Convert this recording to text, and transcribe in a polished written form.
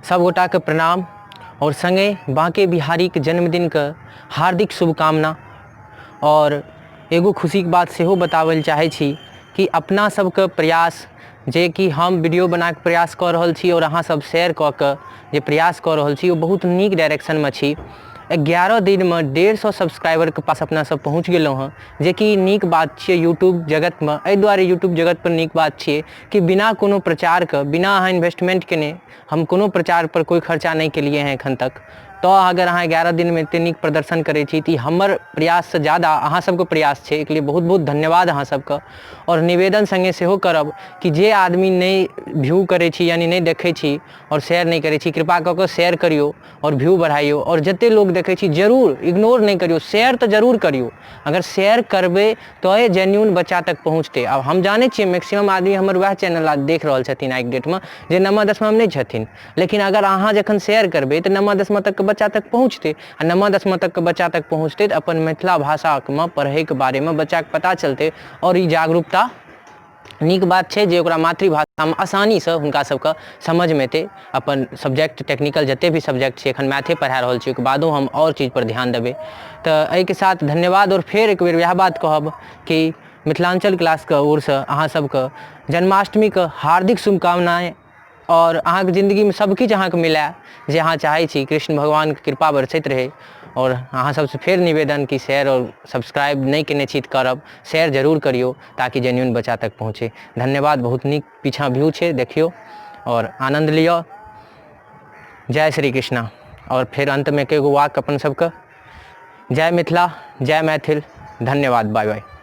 सब गोटाके प्रणाम आओर सङ्गे बाँके बिहारीके जन्मदिनके हार्दिक शुभकामना आओर एगो खुशीके बात सेहो बताबै लए चाहै छी कि अपना सबके प्रयास जेकि हम वीडियो बनाके प्रयास कऽ रहल छी आओर अहाँ सब शेयर कऽ कऽ जे प्रयास कऽ रहल छी ओ बहुत नीक डायरेक्शनमे छी 11 दिनमे 150 सब्सक्राइबरके पास अपना सब पहुँच गेलहुँ हँ जेकि नीक बात छियै यूट्यूब जगतमे। एहि दुआरे यूट्यूब जगतपर नीक बात छियै कि बिना कोनो प्रचारके, बिना अहाँ इन्वेस्टमेंट केने, हम कोनो प्रचारपर कोइ खर्चा नहि केलियै हँ एखन तक, तऽ अगर अहाँ 11 दिनमे एतेक नीक प्रदर्शन करै छी तऽ ई हमर प्रयाससँ ज्यादा अहाँ सबके प्रयास छै। एहिके लिए बहुत बहुत धन्यवाद अहाँ सबके। आओर निवेदन सङ्गे सेहो करब कि जे आदमी नहि व्यू करै छी, यानि नहि देखै छी आओर शेयर नहि करै छी, कृपा कऽ कऽ शेयर करियौ आओर व्यू बढ़ाइयौ। आओर जतेक लोक देखै छी जरूर इग्नोर नहि करियौ, शेयर तऽ जरूर करियौ। अगर शेयर करबै तऽ जेन्यून बच्चा तक पहुँचतै। आब हम जानै छियै मैक्सिमम आदमी हमर वएह चैनल देख रहल छथिन आइके डेटमे जे नवमा दसमामे नहि छथिन, लेकिन अगर अहाँ जखन शेयर करबै तऽ नवमा दसमा तकके बच्चा तक पहुँचतै, आ नवमा दसमा तकके बच्चा तक पहुँचतै तऽ अपन मिथिला भाषामे पढ़ैके बारेमे बच्चाके पता चलतै। आओर ई जागरूकता नीक बात छै जे ओकरा मातृभाषामे आसानीसँ हुनका सबके समझमे एतै। अपन सब्जेक्ट टेक्निकल जते भी सब्जेक्ट छै, एखन मैथे पढ़ा रहल छी, ओहिके बादो हम आओर चीजपर ध्यान देबै। तऽ एहिके साथ धन्यवाद। आओर फेर एक बेर वएह बात कहब कि मिथिलाञ्चल क्लासके ओरसँ अहाँ सबके जन्माष्टमीके हार्दिक शुभकामनाएँ, आओर अहाँके जिन्दगीमे सबकिछु अहाँके मिलै जे अहाँ चाहै छी। कृष्ण भगवानके कृपा बरसैत रहै। आओर अहाँ सबसँ फेर निवेदन कि शेयर आओर सब्सक्राइब नहि केने छी तऽ करब, शेयर जरूर करियौ ताकि जेन्युइन बच्चा तक पहुँचे। धन्यवाद। बहुत नीक पीछाँ व्यू छै, देखियौ आओर आनन्द लिअ। जय श्री कृष्णा। आओर फेर अन्तमे एकेगो वाक्य अपन सबके, जय मिथिला जय मैथिल। धन्यवाद, बाय बाय।